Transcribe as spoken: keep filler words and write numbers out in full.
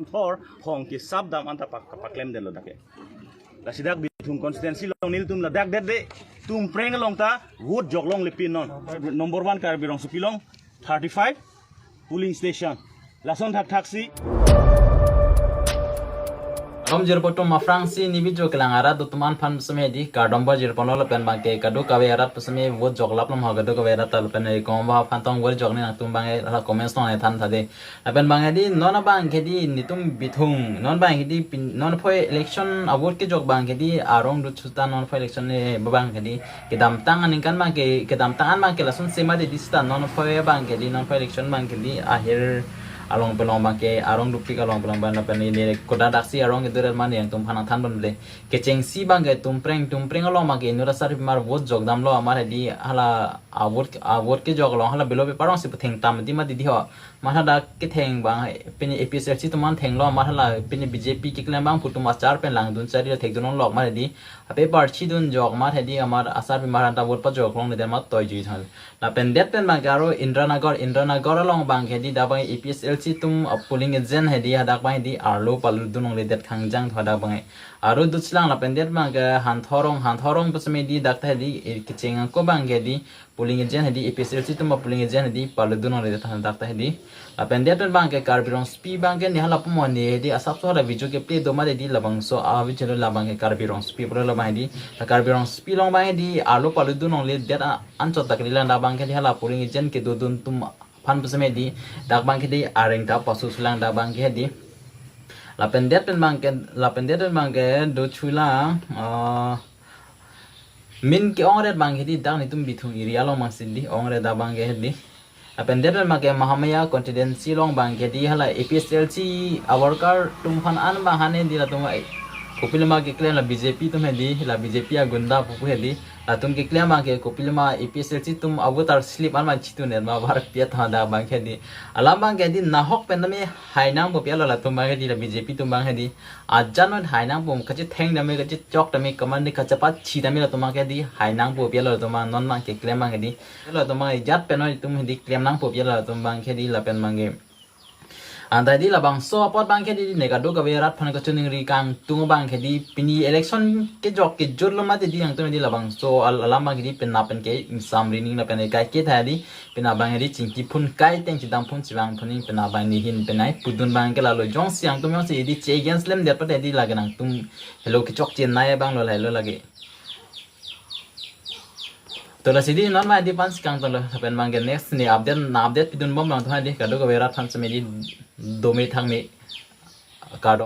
Thor hong ke sabdam anta pak paklem den lo dak ke. Lasi dak Bithung constituency along nelitum ladak det de Tumpreng along ta vote jok longle pinnon. Number one Karbi Rongsopi along thirty-five polling station. Lason thakthak si. Rom jirpo atum aphrangsi ne video kelang arat atum aphan puseme di kardom pajirpo non lapen abang ke kadokave arat puseme vote jok lap lam ho kadokave arat lapen e kom ba aphan tong vote jok ni nangtum abang e la comments along e than tha de. Lapen abang hedi non abang hedi netum Bithung non abang hedi pin non phoi election a vote kejok abang hedi arong dut suta non phoi election ne abang hedi kedamtang aningkan abang ke kedamtang an abang ke lason sema de dista non phoi abang hedi non phoi election abang hedi ahir along pelong abang ke arong dupik along pelong abang lapen ne kodak daksi arong kedur man nangtum aphan than bom le kechengsi abang ke Tumpreng Tumpreng along abang ke inut asarpimar vote jok damlo amat hedi hala a vote a vote kejok along hala ballot paper along si petheng tam di ma di di ho. Matha dak ketheng abang pini A P H L C atum an thenglo matha la pini B J P keklem abang pu atum achar pen langdun chari thekdun longlok matha di. Ape parchi dun jok matha di amat asarpimar anta vote pajok longle det amat toi jui thang. Lapen det pen abang ke aro Indiranagar, Indiranagar along abang ke di dak abang A P H L C atum a polling agent hedi hadak abang di arlo paludun longle det khangjang tho dak abang. Aro dutsi lang lapen det abang ke Hanthorong, Hanthorong puseme di dak ta hedi kecheng ako abang ke di polling agent hedi A P H L C atum a polling agent hedi paludun longle det than dak ta hedi. Lapen det pen abang ke Karbi Rongsopi abang ke ne hala pumon ne hedi asapso hala video ke play do ma hedi labangso a video labang ke Karbi Rongsopi pulo labang hedi. La Karbi Rongsopi along abang hedi arlo paludun longle det a- anchot dak lilang dak abang ke hedi hala polling agent kedodun atum aphan puseme di dak abang ke di areng ta pasu sulang dak abang ke hedi. Lapen det pen abang ke lapen det pen abang ke do chulang ah, min ke-ongret abang ke di dak netum Bithung area along abang si di ongret abang ke di. Lapen det pen abang ke Mahamaya constituency along abang ke di hala A P H L C a worker atum aphan an abang hane di latum ai. Kopiloma keklem la B J P atum hedi la B J P agunda pupu hedi. Latum keklem abang ke kopiloma A P H L C atum a voter slip an abang chitun et ma var piat tha dak abang ke di. Alam abang ke di nahok pen tame hai nangpo pialo latum abang ke di la B J P atum abang ke di. Ajan non hai nangpo kachetheng tame kachechok tame kaman di kachepachi tame latum abang ke di hai nangpo pialo latum abang non abang keklem abang ke di. Latum abang ijat pen non itum hedi klem nangpo pialo latum abang ke di lapen abang ke. Anta di labangso apot abang ke di ne kadokave arat aphan kachiningri kangtung abang ke di pini election kejok kejut lo mati di nangtum di labangso al- alam abang ke di penap pen ke ingsamri ning lapen kai ke tha di penap abang ke di chingki phun kai teng chidam phun chibang phun ning penap abang ne hin penai pudun abang ke lalo jongsi nangtum jongsi di che against lem det pate di lage nangtum helo kechok chenai abang lo lai lo lage. To lasi di non ma di aphan si kangton lo lapen abang ke next ne update na update pidun bom lang tha di kadokave arat aphan seme di dome thang me